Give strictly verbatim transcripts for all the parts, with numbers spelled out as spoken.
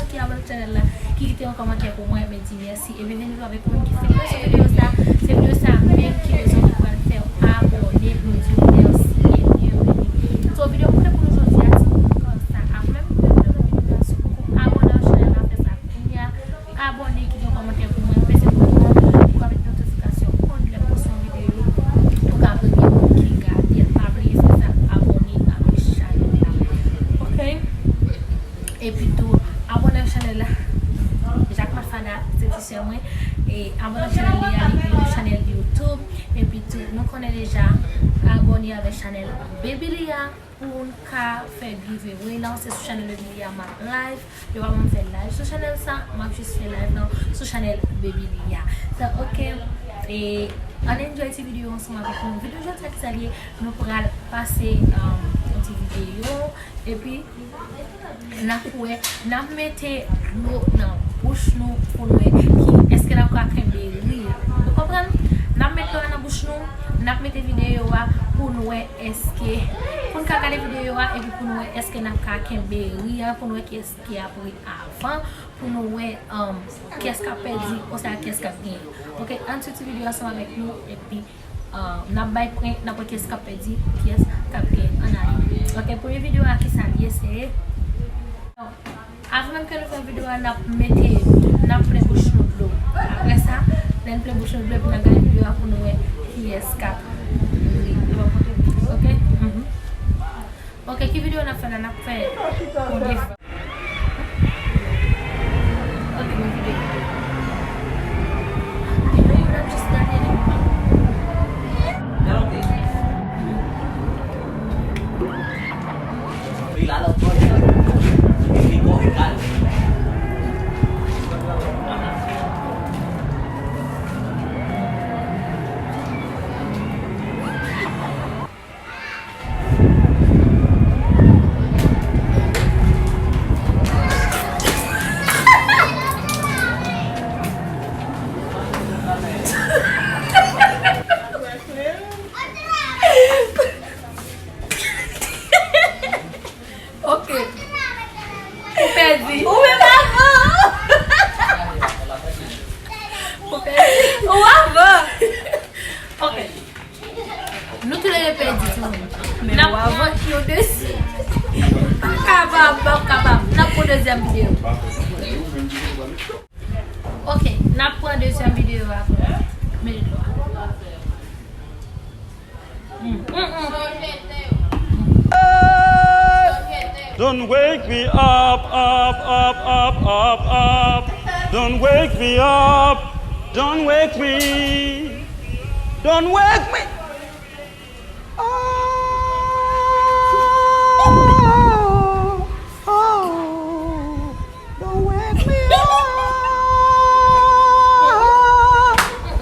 Ki abòne channel la, ki kite yon kòmantè pou mwen, men di mèsi. E byenveni avèk moun ki fè sou videyo sa. Se videyo sa menm ki rezon ki pral fè w abòne. Nou di w mèsi e byenveni. So, videyo m pote pou nou jodi a, ti moun konsa. Avan menm nou te nan videyo a, si w poko abòne ak channel la, fè sa kounye a. Abòne, kite yon kòmantè pou mwen, peze bouton an pou w ka met notifikasyon on lè m poste yon videyo, pou w ka premye moun ki gade l. Pa bliye fè sa, abòne avèk channel la. Oke? Epi tou, abòne ak channel la. Jacquemart Fada, se ti sè mwen. E abòne ak channel li a, li gen yon channel YouTube. Epi tou, nou konnen deja, abòne avèk channel Baby Lia pou n ka fè giveaway lan. Se sou channel Baby Lia m ap live. Yo pa ban m fè live sou channel sa, m ap jis fè live lan sou channel Baby Lia. So, oke. E, ann enjoy ti videyo ansanm avèk nou. Videyo jodi a ki sa l ye, nou pral pase, um, yon ti videyo. Epi, n ap wè, n ap mete dlo nan bouch nou pou n wè ki, èske n ap ka kenbe ri. Ou konprann? N ap mete dlo a nan bouch nou, n ap mete videyo a pou n wè èske, pou n ka gade videyo a epi pou n wè èske n ap ka kenbe ri a, pou n wè kiyès ki ap ri avan, pou nou wè, um, kiyès k ap pèdi oswa kiyès k ap genyen. Oke, ann swiv ti videyo ansanm avèk nou, epi, uh, n ap bay pwen, n ap wè kiyès k ap pèdi, kiyès k ap genyen. Ann ale. Oke, premye videyo a, ki sa l ye, se, avan menm ke nou fè videyo a, n ap mete, n ap plen bouch nou dlo. Apre sa, lè n plen bouch nou dlo, epi n ap gade videyo a pou nou wè kiyès k ap ri. Oke? Mhm. Oke, ki videyo n ap fè la? N ap fè yon defi. Oke, yon videyo. Videyo n ap jis gade li. Ok. Ou pèdi. Ou menm avan. Ou pèdi. Ou avan. Ok. Nou tou lè de pèdi, timoun. N ap pran yon dezyèm. Pa kapab, pa kapab. N ap pran dezyèm videyo. Ok, n ap pran dezyèm videyo a pou nou. Mete dlo a. Mm, mm, mm. Don't wake me up, up, up, up, up, up. Don't wake me up. Don't wake me. Don't wake me. Oh, oh, don't wake me up.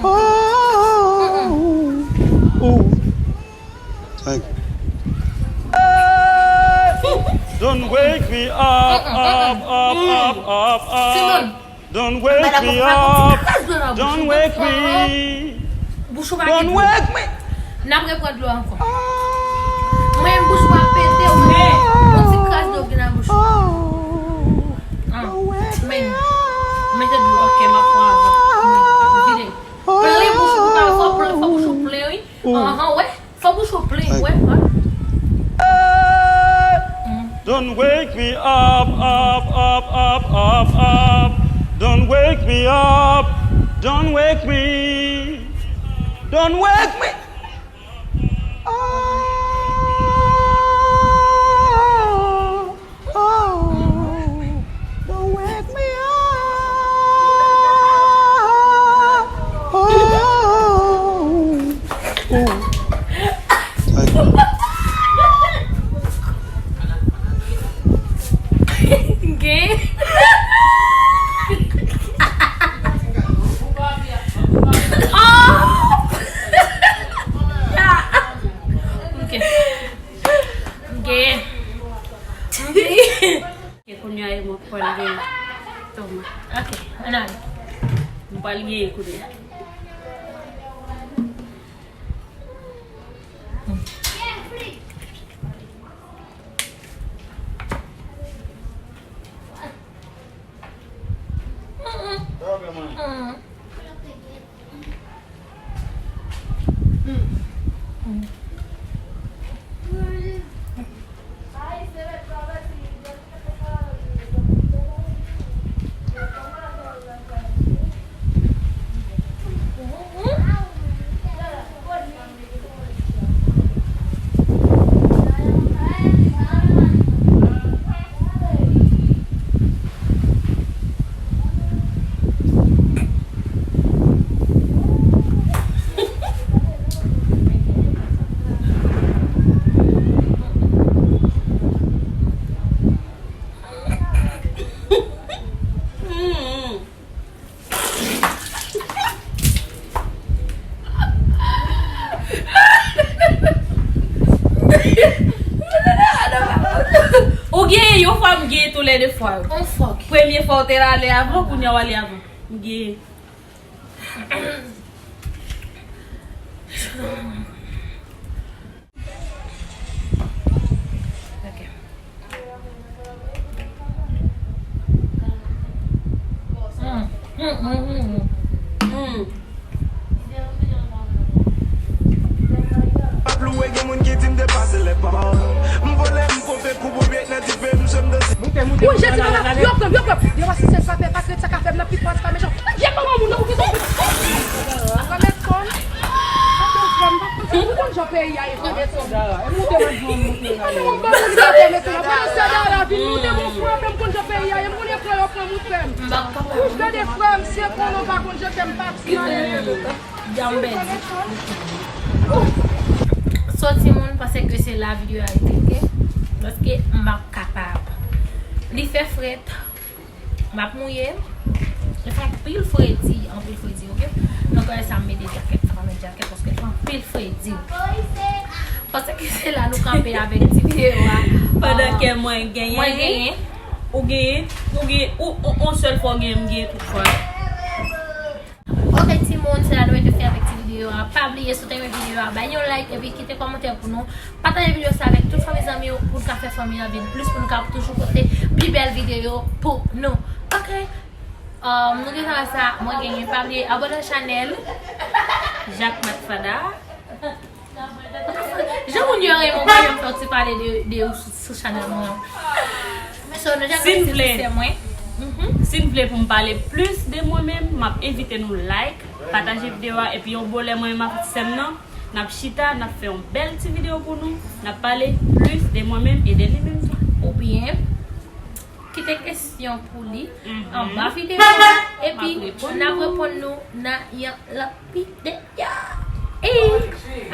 Oh, oh. Thank you. Don't wake me up, up, up, up, up, up. Don't wake me up. Don't wake me. Bouch ou pa gen dlo. N ap reprann dlo ankò. Mwen, bouch ou ap pete, ou men yon ti kras dlo ki nan bouch ou. Ah, men, mete dlo. Ok, m ap pran avan. Vide. Plen bouch ou, fò, fò bouch ou plen, wi. Anhan, wè. Fò bouch ou plen, wè, wè. Don't wake me up, up, up, up, up, up. Don't wake me up. Don't wake me. Don't wake me. Oh, oh. Don't wake me up. Oh, oh. Thank you. Gen. Oh! Ok. Gen. Ok, kounye a, mwen pral gen toma. Ok, ann ale. Mwen pral gen kounye a. De fwa yo. On fòk. Premye fwa w te ale avan, kounye a w ale avan. M gen. Ok. Mm, mm, mm, mm, mm. Mm. M ap louwe, gen moun ki di m depase lè pa m. M vole, m ponpe, koup ou pyèt nan dife, m jwe, m danse. Wi, Jezi, papa, yo pran m, yo pran m. Yo pa si se sa fè pa krèt, sa ka fè m nan pi fò, se pa mechan. Jè kòman moun nan, ou ki konprann. Frè Metson. Frè Metson, m pa konn, ou konn jan peyi a ye, frè Metson. Moute m, moute m, moute m. Moute m, frè Metson. Pandan se la, la vi, moute m, frè, m konn jan peyi a ye, m konnen frè yo pran moute m. Ou gade frè m, se konnen w pa konn jan ke m pati. Janm pèdi. So timoun, panse ke se la videyo a rete, ok? Paske m p ap kapab. Li fè frèt, m ap mouye. Li fè anpil fredi, anpil fredi, ok? Donk, lè sa, m mete djakèt, sa pa met djakèt, paske li fè anpil fredi. Panse ke se la nou kanpe avèk ti videyo a. Pandan ke mwen genyen. Mwen genyen. Ou genyen, ou genyen, ou, ou, on sèl fwa w genyen, m genyen tout fwa. Ok, timoun, se la nou mete fen avèk ti videyo a. Pa bliye, si w te renmen videyo a, bay yon like epi kite kòmantè pou nou. Pataje videyo sa avèk tout fanmi zanmi w pou n ka fè fanmi an vin plis, pou n ka toujou pote pi bèl videyo pou nou. Ok. Um, nou gentan wè sa, mwen genyen. Pa bliye abòne nan chanèl Jacques Matfada. Jan moun yo renmen w, pa janm fè w ti pale de, de ou sou, sou chanèl mwen an. So, nou janm remèsye sè mwen. Si n vle pou m pale plis de mwen menm, m ap envite nou like, pataje videyo a, epi yon bò lè mwen menm avèk sè m nan, n ap chita, n ap fè yon bèl ti videyo pou nou, n ap pale plis de mwen menm e de li menm tou. Oubyen, kite kesyon pou li anba videyo a, epi n ap reponn nou nan yon lòt videyo. Ey!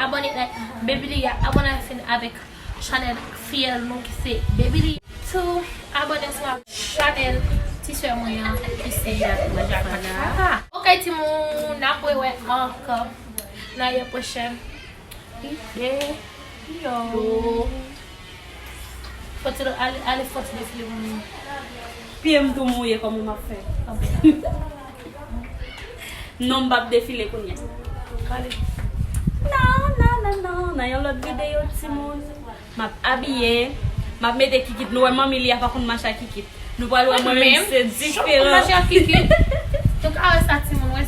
Abòne, like, Baby Lia, abòne ansanm avèk chanèl fiyèl nou ki se Baby Lia. Tou, abòne ansanm avèk chanèl ti sè mwen an ki se Jacques Matfada. Ok, timoun, n ap rewè ankò nan yon pwochèn videyo. Fò ti ale, ale fò ti defile pou mwen. Pye m tou mouye, kòman m ap fè? Non, m p ap defile kounye a. Ale. Non, non, non, non. Nan yon lòt videyo, timoun. M ap abiye. M ap mete kikit. Nou wè manmi li a pa konn mache ak kikit. Nou pral wè mwen menm se diferan. Donk, a wè sa, timoun, wè.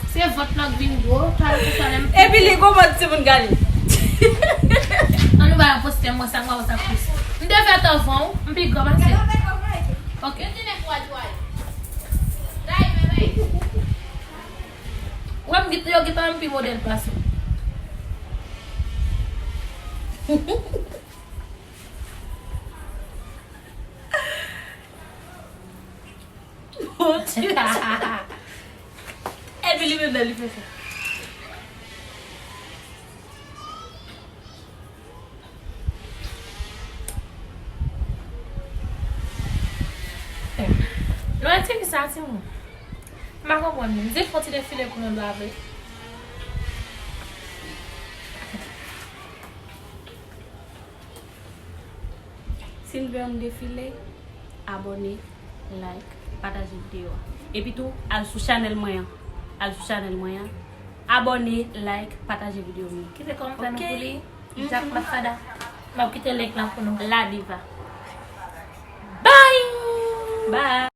Se vant lan k vin gwo, talè konsa lè m... Epi li gwo vant, timoun, gade. An nou ba yo poste mwen sa, mwen sa plis. M te fèt anvan w, m pi gran pase. Ok. Wè m git, yo git an m pi modèl pase w. Mon Dieu. Epi li menm nan li fè sa. Nou wè ti fi sa, timoun. M pa konprann li. M di fò ti defile pou nou la vre. Si n vle yon defile, abòne, like, pataje videyo a. Epi tou, al sou chanèl mwen an. Al sou chanèl mwen an. Abòne, like, pataje videyo nou. Kite kòmantè nou pou li. Jacques Matfada. M ap kite link lan pou nou. La Diva. Bye! Bye!